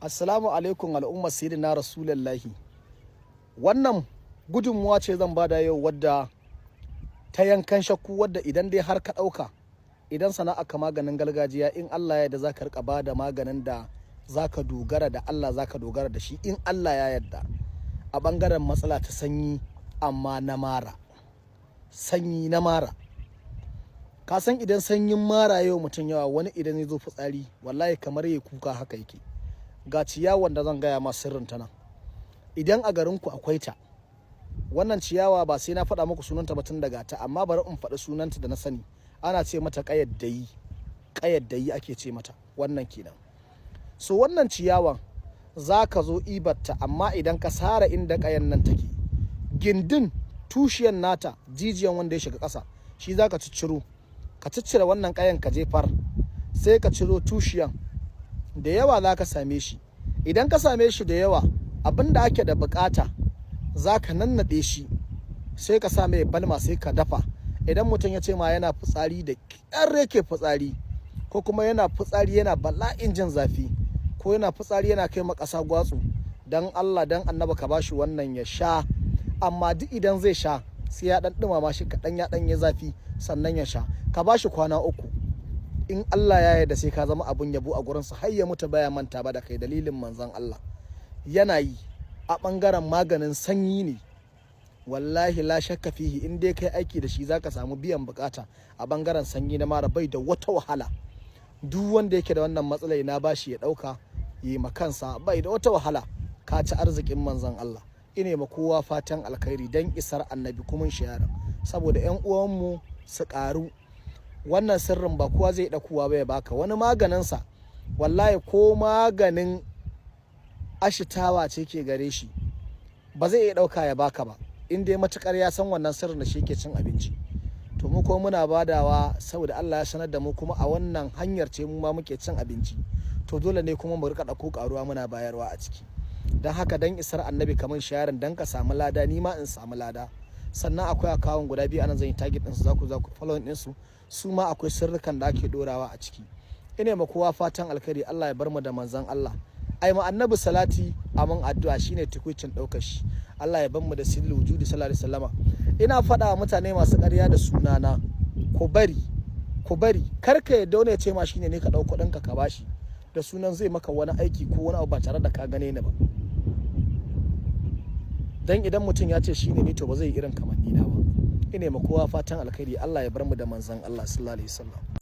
Assalamu alaikum al'ummar Sayyidina Rasulullahi. Wannan gudunmuwa ce zan bada yau wadda ta yankan shakku, wadda idan dai har ka ɗauka, idan sana'a ka maganin gargajiya, in Allah ya yarda za ka rika bada maganin da za ka dogara da Allah, za ka dogara da shi in Allah ya yarda. A ɓangaren matsala ta sanyi, amma na mara. Sanyi na mara. Ka san idan sanyin mara yau mutum yawa, wani idan ya zo fitsari, wallahi kamar ya kuka haka yake. Ga ciyawan da zan gaya ma sirrin ta nan. Idan a garinku akwai ta, wannan ciyawa ba sai na faɗa muku sunanta ba tun daga ta, amma bari in faɗi sunanta da na sani. Ana ce mata ƙayar dayi. Ƙayar dayi ake ce mata, wannan kenan. So wannan ciyawan za ka zo ibarta, amma idan ka sare inda ƙayan nan take, gindin tushiyan nata, jijiyan wanda ya shiga ƙasa, shi za ka cicciro. Ka ciccire wannan ƙayan ka jefar, sai ka ciro tushiyan. Da yawa za ka same shi. Idan ka same shi da yawa, abin da ake da bukata, za ka nannaɗe shi, sai ka sa mai balma, sai ka dafa. Idan mutum ya ce ma yana fitsari da ƙyar yake fitsari, ko kuma yana fitsari yana bala'in jin zafi, ko yana fitsari yana kai ma ƙasa gwatsu, dan Allah dan Annabi ka bashi wannan ya sha. Amma duk idan zai sha, sai ya ɗan ɗumama shi kaɗan, ya ɗan yi zafi sannan ya sha. Ka bashi kwana 3. In Allah ya yarda, sai ka zama abun yabo a gurinsa, har ya mutu baya manta ba da kai, dalilin manzon Allah. Yana yi a ɓangaren maganin sanyi ne. Wallahi la shakka fihi, in dai kai aiki da shi, zaka samu biyan bukata a ɓangaren sanyi na mara, bai da wata wahala. Duk wanda yake da wannan matsala, na bashi ya ɗauka yi ma kansa, bai da wata wahala. Ka ci arzikin manzon Allah. Ine ma kowa fatan alkhairi dan isar Annabi kuma sharing, saboda ƴan uwanmu su ƙaru. Wannan sirrin ba kowa zai ɗaukowa ba ya baka. Wani maganinsa, wallahi ko maganin ashitawa ce ke gare shi, ba zai iya ɗauka ya baka ba, in dai matukar ya san wannan sirrin da shi ke cin abinci. To mu ko muna badawa saboda Allah ya sanar da mu, kuma a wannan hanyar ce mu ma muke cin abinci. To dole ne kuma mu rika ɗauko ƙaruwa muna bayarwa a ciki. Don haka, dan isar Annabi, kamar sharing dan ka samu lada, ni ma in samu lada. Sannan akwai akawun guda biyu anan, zan yi tagging ɗinsu, za ku following ɗinsu. Su ma akwai sirrikan da ake dorawa a ciki. Ina ma kowa fatan alkhairi. Allah ya bar mu da manzon Allah. Ai ma Annabi salati, amin addu'a, shine tukuicin ɗaukar shi. Allah ya bar mu da Sayyidul Wujudi sallallahu alaihi wasallama. Ina faɗa wa mutane masu ƙarya da sunana, ku bari, ku bari. Kar ka yadda wani ya ce ma shine ne, ka ɗau kuɗinka ka bashi da sunan zai maka wani aiki ko wani abu ba tare da ka gane ni ba. Dan idan mutum ya ce shine ni, to ba zai yi irin kamanni na ba. Ina ma kowa fatan alkhairi. Allah ya bar mu da manzon Allah sallallahu alaihi wasallam.